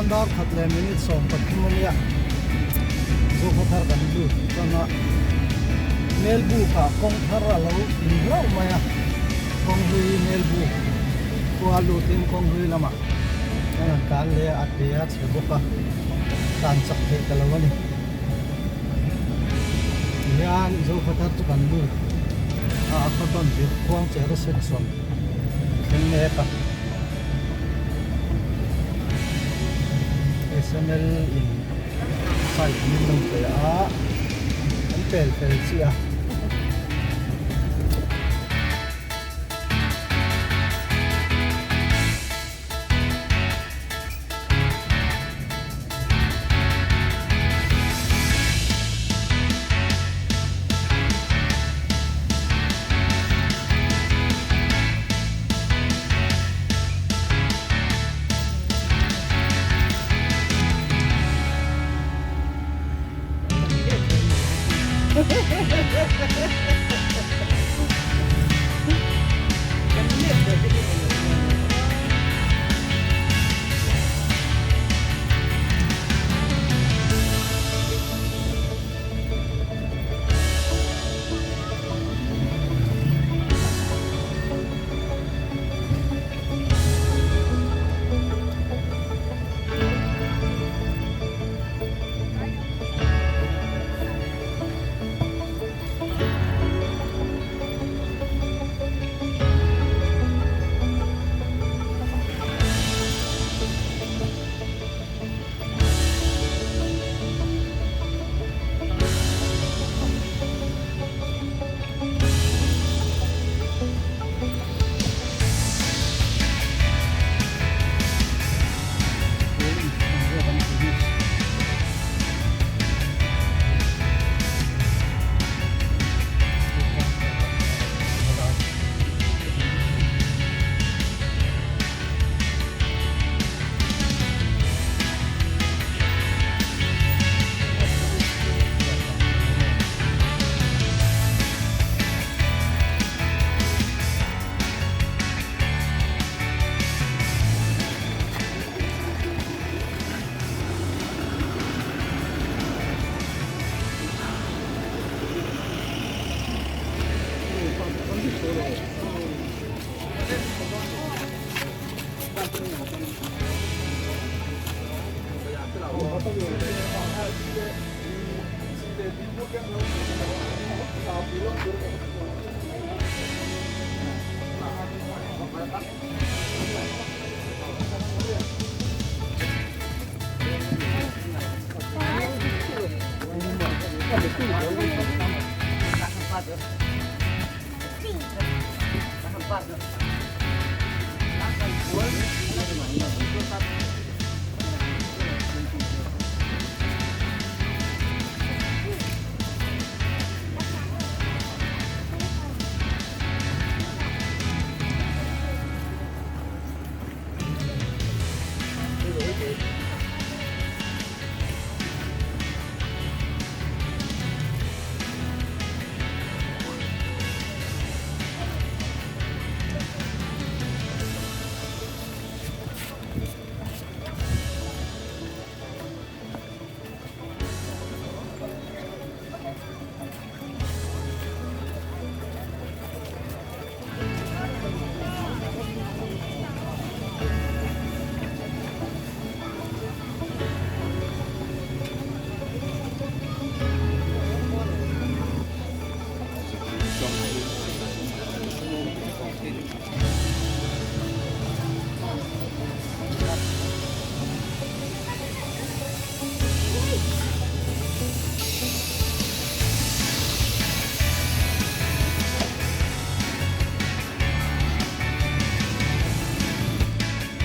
Chuan dar khat leh minute 13 a nia Zofa thar kan lut chuan a Melbuk ah kawng thar a lo in hlauh mai a, kawng hlui Melbuk khua lut in kawng hlui lamah kan han tlan leh a, a te a chhe bawk a, tlan chak theih ta lo a ni. Tihian Zofa thar chu kan lut a, a khaw tawn tirh khuangcher a sensawn thleng mek a. SML in site min lo pe a an pel fel chiah a.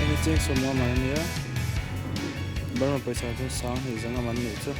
Hei hi cheng sawmnga man a nia Burma pawisa chu sang hnih zanga man nih chu.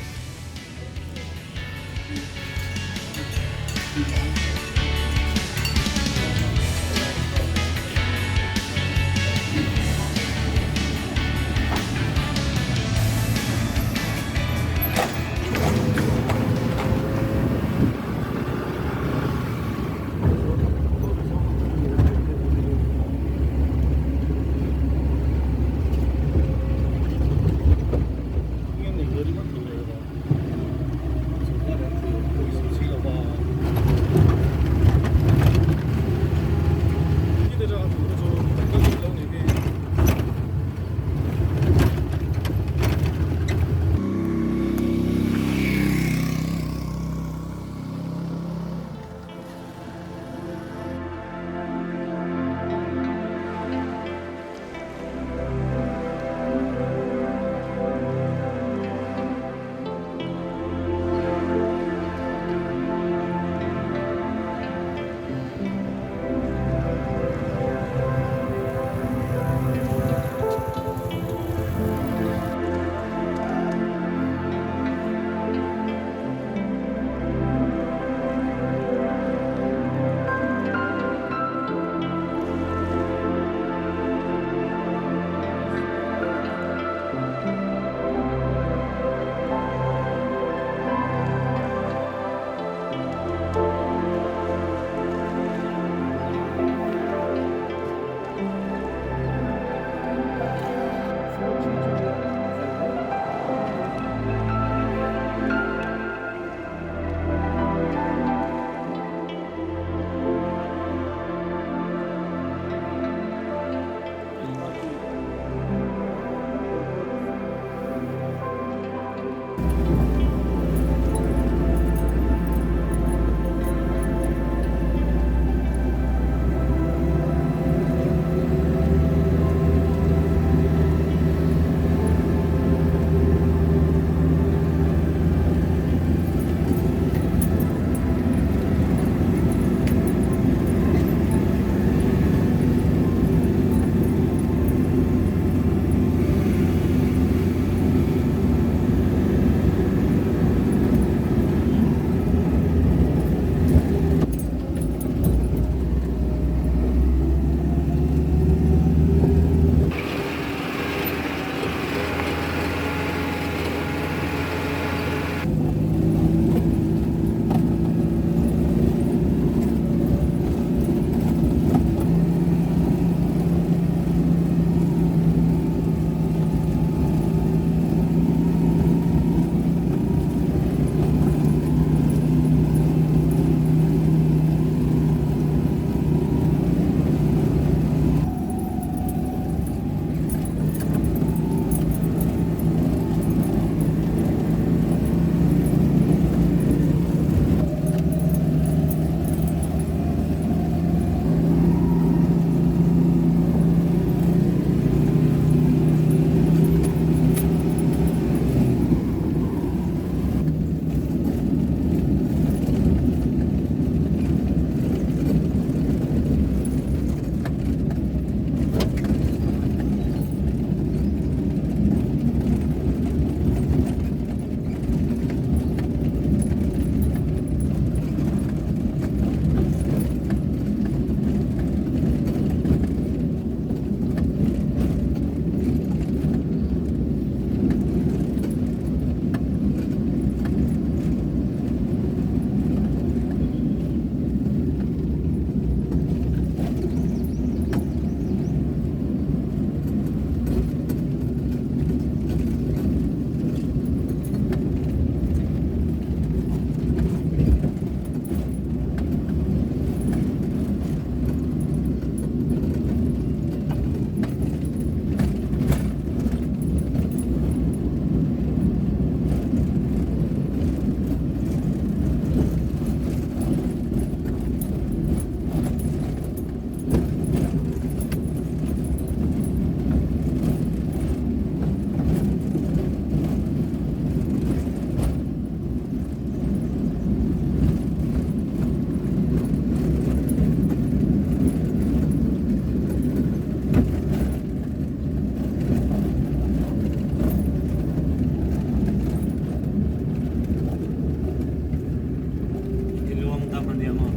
ram a nia maw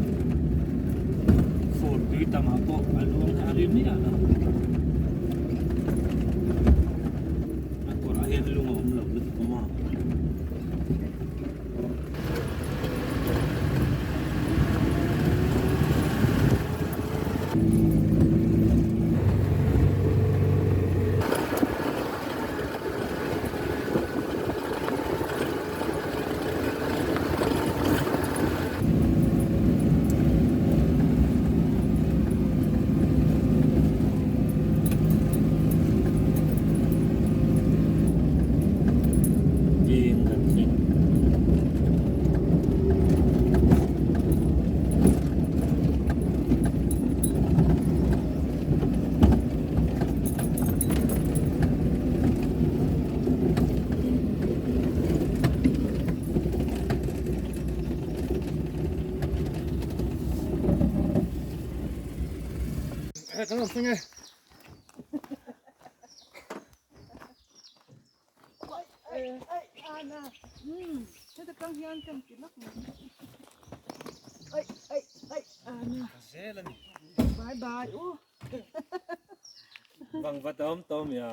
fur tui tamah pawh a luang hi a ri miah lo a kawrah hian lung a awm lo lutuk a maw. Veng kan thleng. Kan rawn thleng e. Bye bye u. Vang va tawm tawm ya.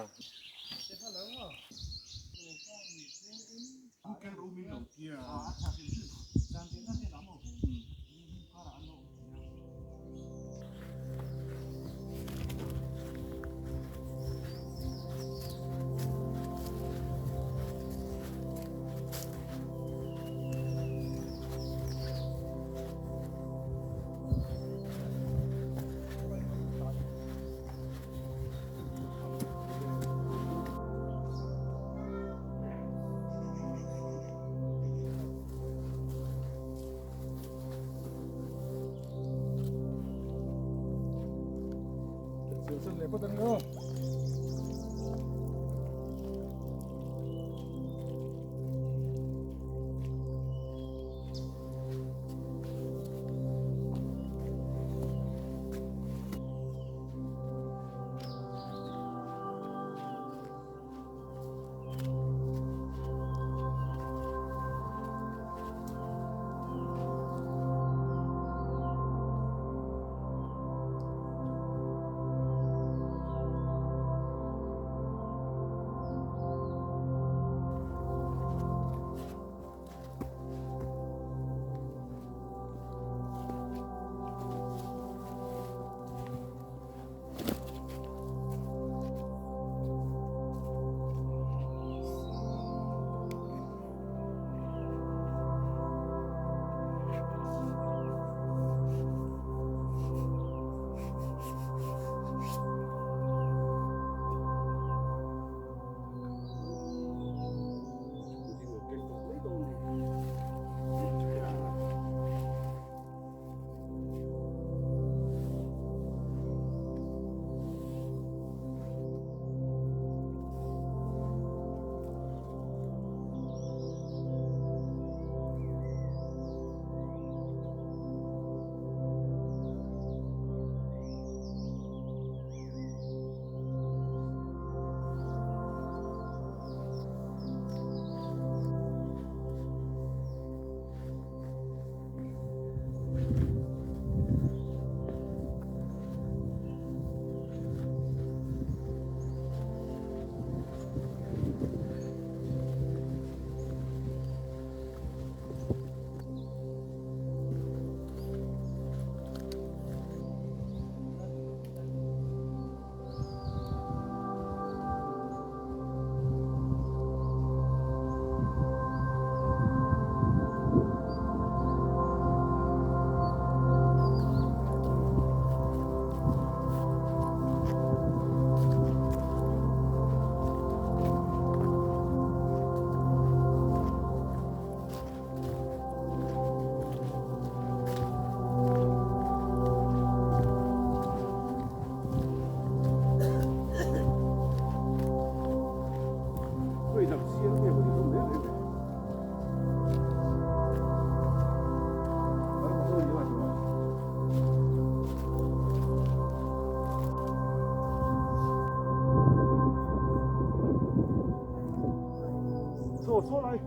Chaw chaw lai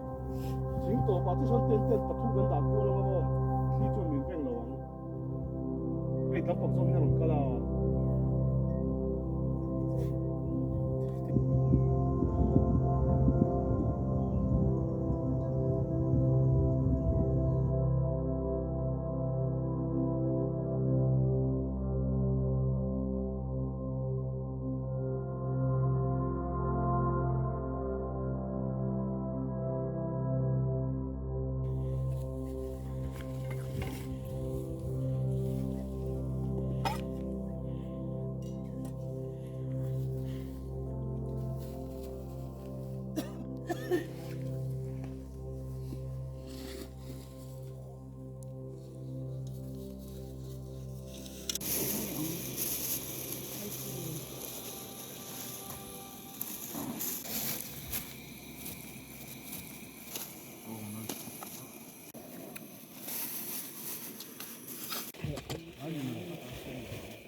thing tawpah te chuan tent pathum kan dah kual ang a maw thli chuan min veng. State lampang zawk in a rawn kal a.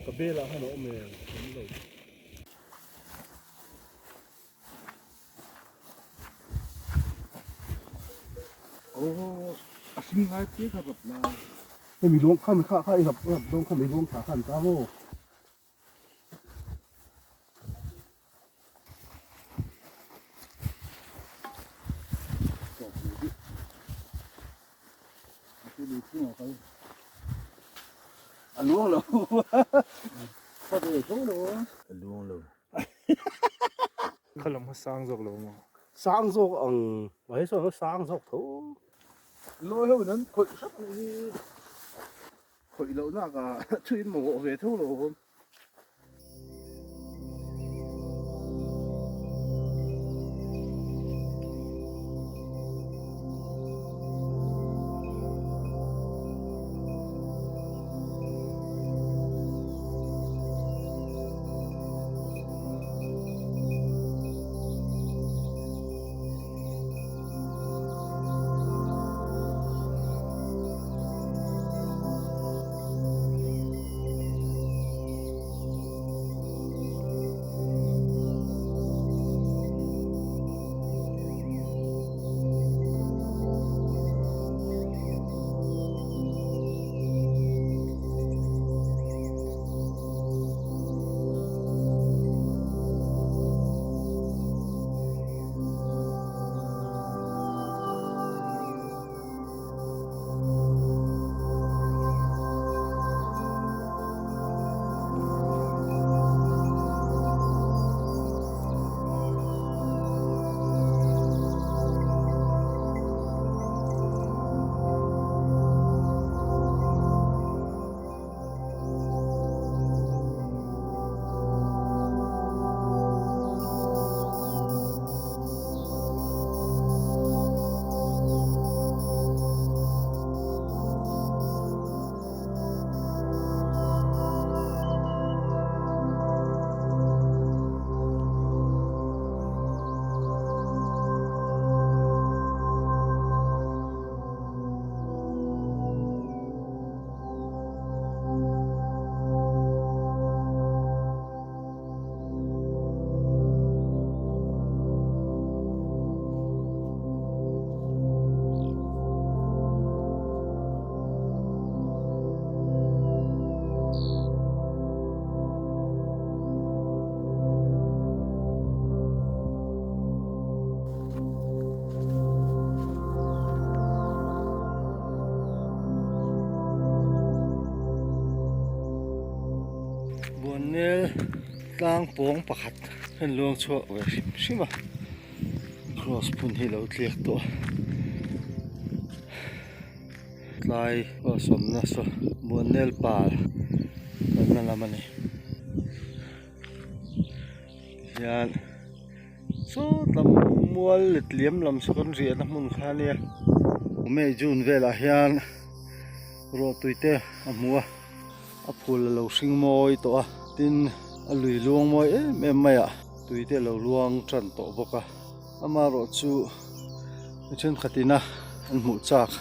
Ka bel ah khan a awm e awm lo. A hring lai te kha rap la. Hemi luang kha mi kha kha i rap rap dawn kha mi luang thla khan ta maw. A luang lo. Ka ve tho lo. A luang lo. Kha lam kha sang zawk lo maw? Sang zawk ang mai sawn a sang zawk tho. Lawi ho in an khawih hrep ang hi. Khawih loh nak ah thuin mamawh ve tho lo awm. Buannel tlang pawng pakhat hian luang chhuak ve hrim hrim a cross phun hi lo tliak tawh a tlai aw sawmna saw Buannel pal kalna lam a ni tihian saw lam mual let liam lam saw kan riahna hmun kha ania May June velah hian ruah tui te a hmu a. A phul a lo hring mawi tawh a, tin a lui luang mawi em em mai a, tui te a lo luang tan tawh bawk a, amaherawh chu mi thenkhat ina an hmuh chak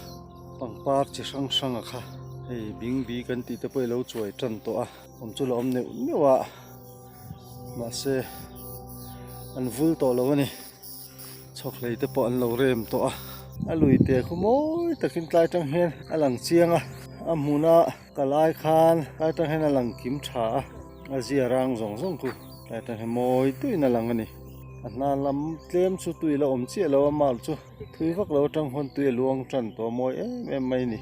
pangpar chi hrang hrang a kha hei bing bi kan tih te pawh hi a lo chuai tan tawh a, awm chu la awm neuh neuh a, mahse an vul tawh lo a ni. Chhawkhlei te pawh an lo rem tawh a, a lui te khu mawi takin tlai tang hian a lang chiang a, a hmuna kal ai khan tlai atang hian a lang kim tha a a zia rang zawng zawng chu tlai atang hian mawi tuiin a lang a ni a hna lam tlem chu tui la awm chiah lo a mal chu thui vak lo atang huan tui a luang tan tawh a mawi em em mai a ni.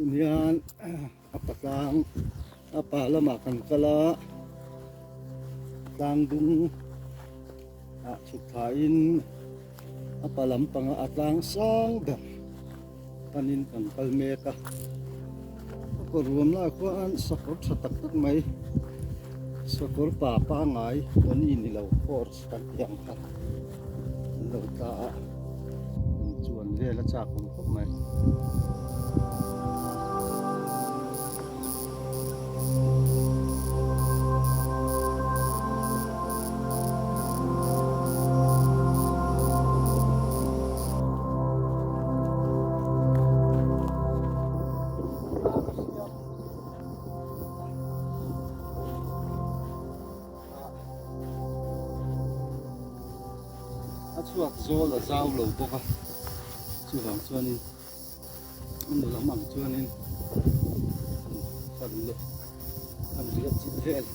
Tun hian a pa tlang a pa lamah kan kal a tlang dung ah chhuk thlain a pa lampanga a tlang sang ber panin kan kal mek a a kawr ruam lai khuan sakawr tha tak tak mai sakawr pa pangai pony ni lo horse kan tih ang kha an lo tla a an chuan vel a chak awm khawp mai. A chhuak zawl a zau lo bawk a chuvang chuanin a nu lam ang chuanin han leh han riah chilh vel.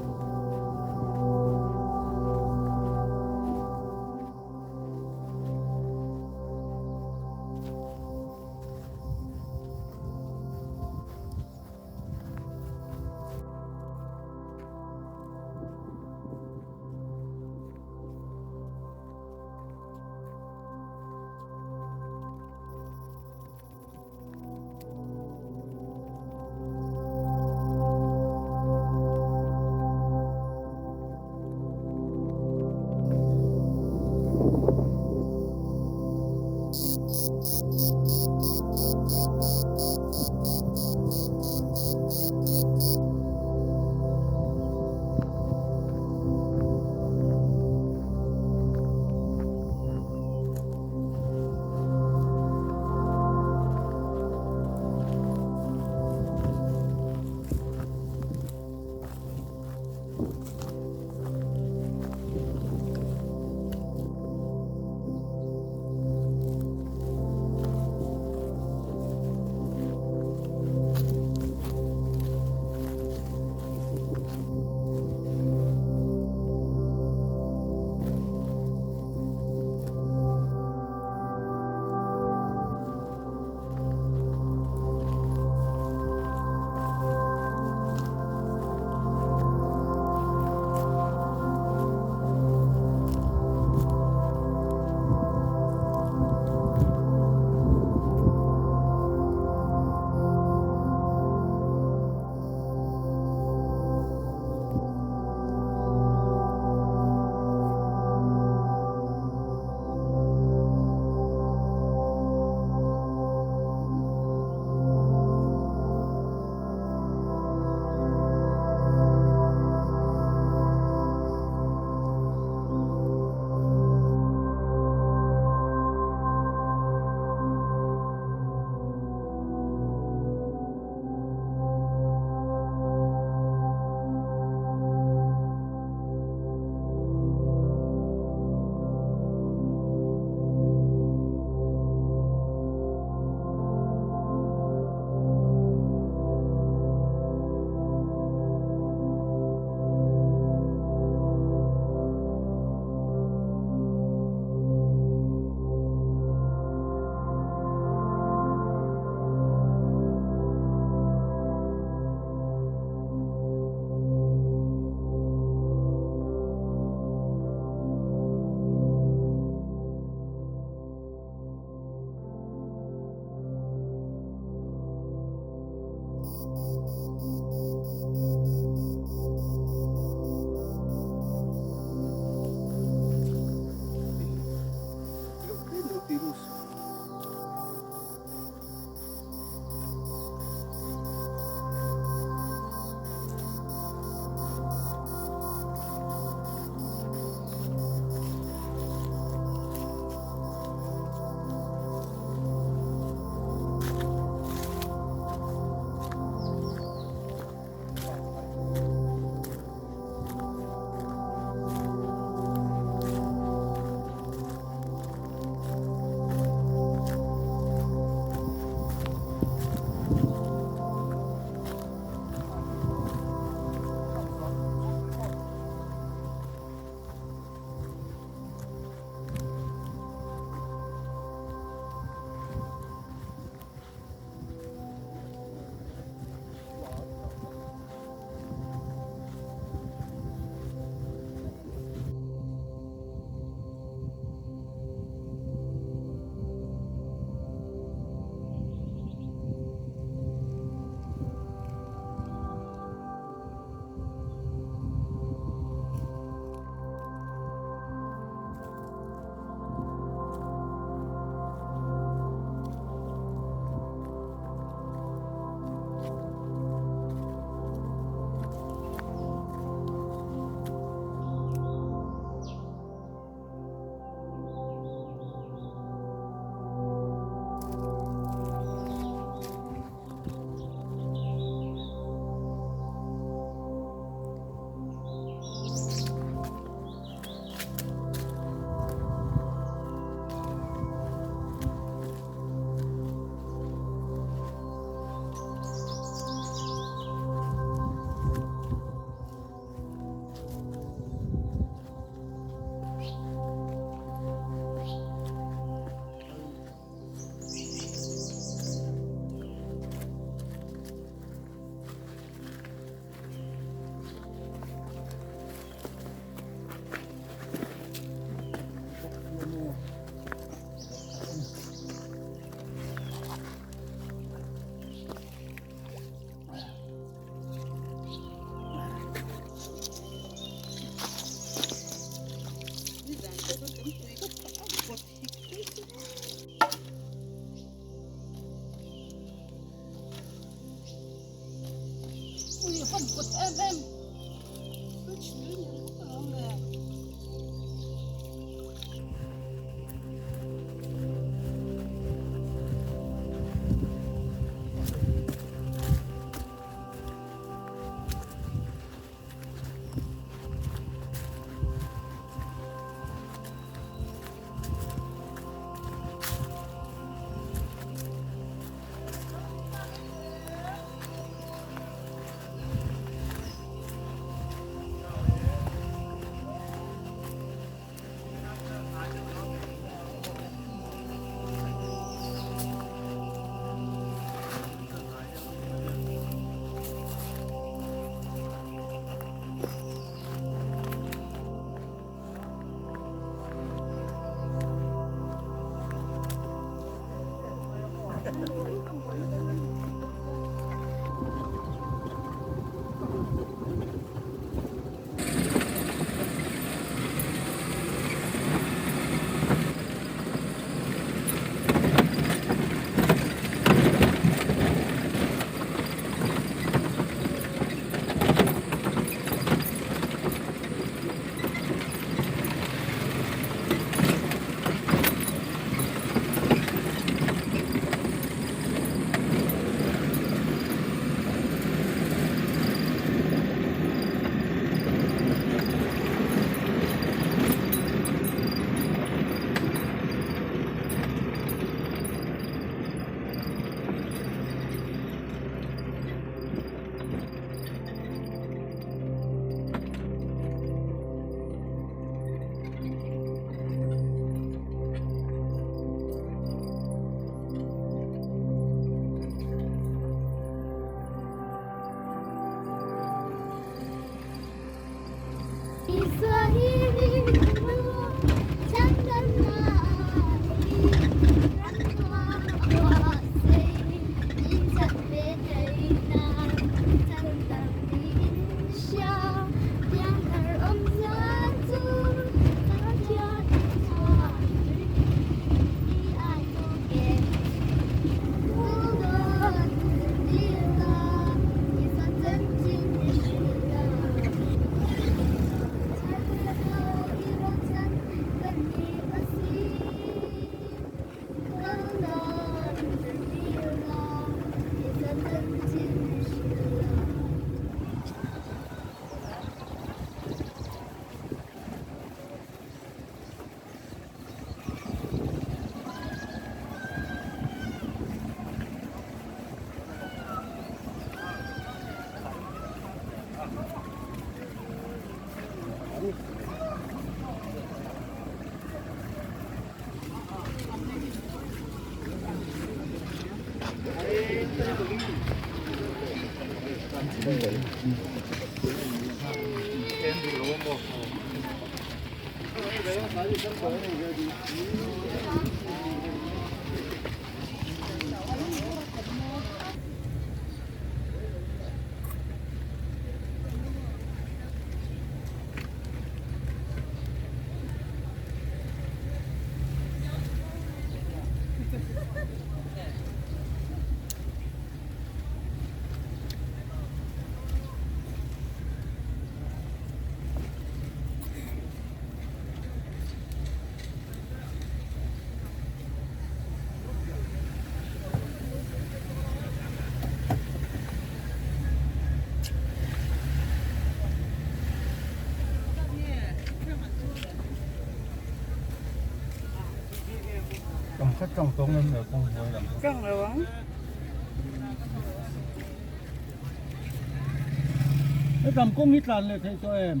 Ram kawng hi tlan leh theih tawh em?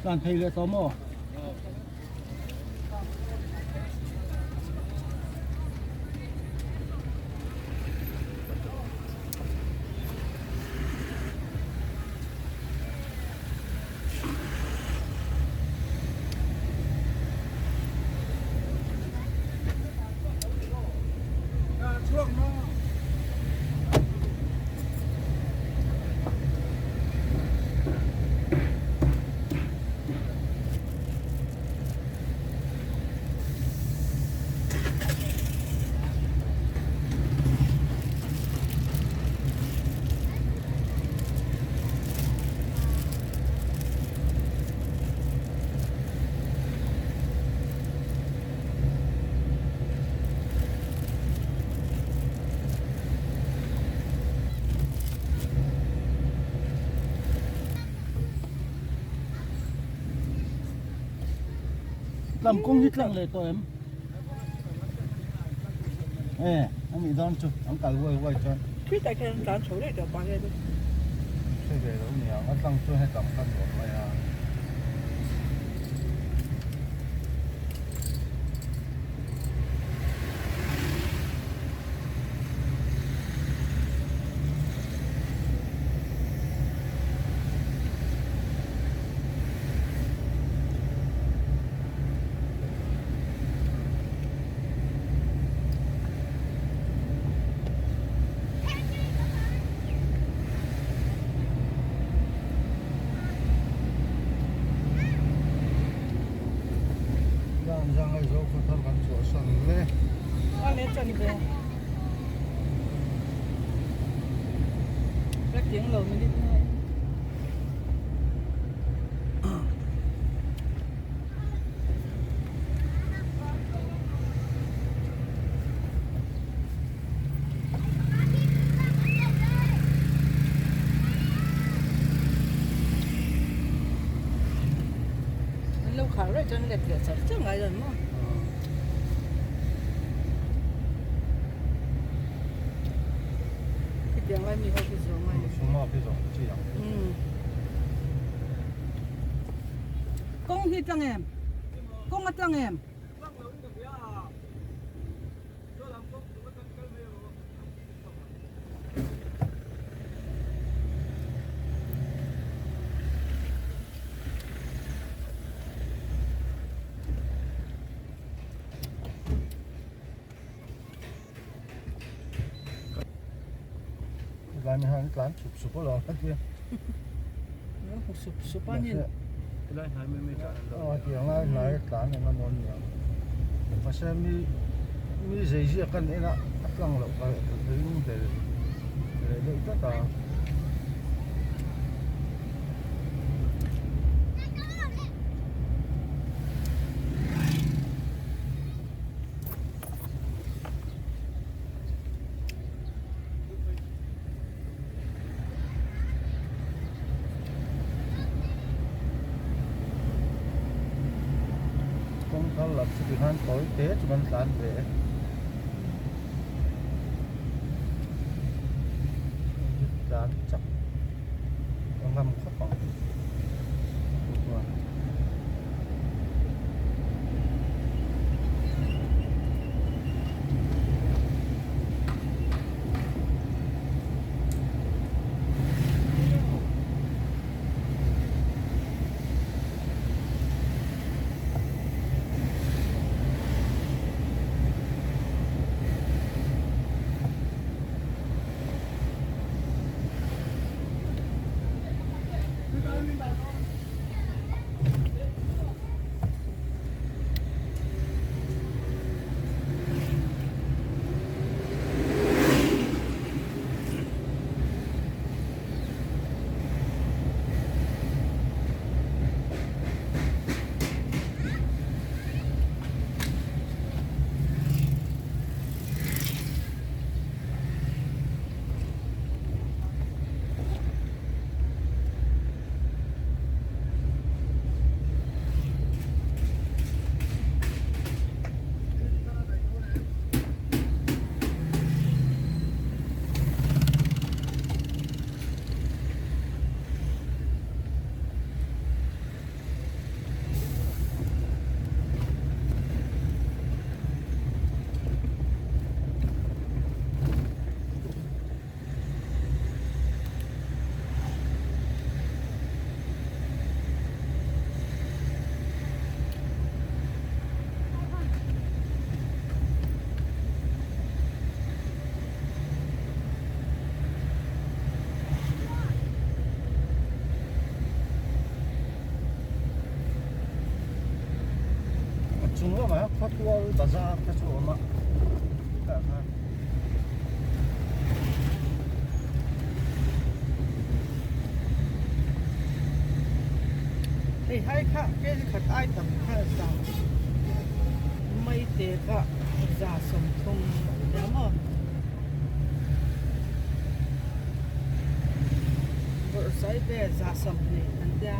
Tlan thei leh tawh maw? Lam kawng hi tlang leh tawh em? E, a nih dawn chu, an kal huai huai chuan. Khitah khian an tlan chho daih tawh pa hian. Hre ve lo niang, a tlang chu hetlam kha nuam mai a. Zan zang ai zo khaw thar kan chhuahsan hle. A le chan ve. Ka tiang lo minute ngai. An lo khar reuh chuan let leh char char ngai dawn maw? Khitiang lai mi ho khi zawng a ni. Suma khi zawng chi ang. Kawng hi tlang em? Kawng a tlang em? Tlai mi han tlan sup sup alawm a tia. Sup sup a ni. Tilai hnai mai mai tlan an lo. Aw tiang lai hnai tlan eng emaw nia. Mahse mi mi zei ziak kan en a a tlang loh ka ring hlel leh deuh tlat a. Kawng thar lam chu tikhan tawi te chu kan tlan ve tlan chak a ngam khawp ang chuan. A chung lamah khawtual bazar te chu a awm a tah khan. Hei hai kha kel khat ai tam kha za mai te kha za 30 a nia maw bawrhsai ve za 20 an tia.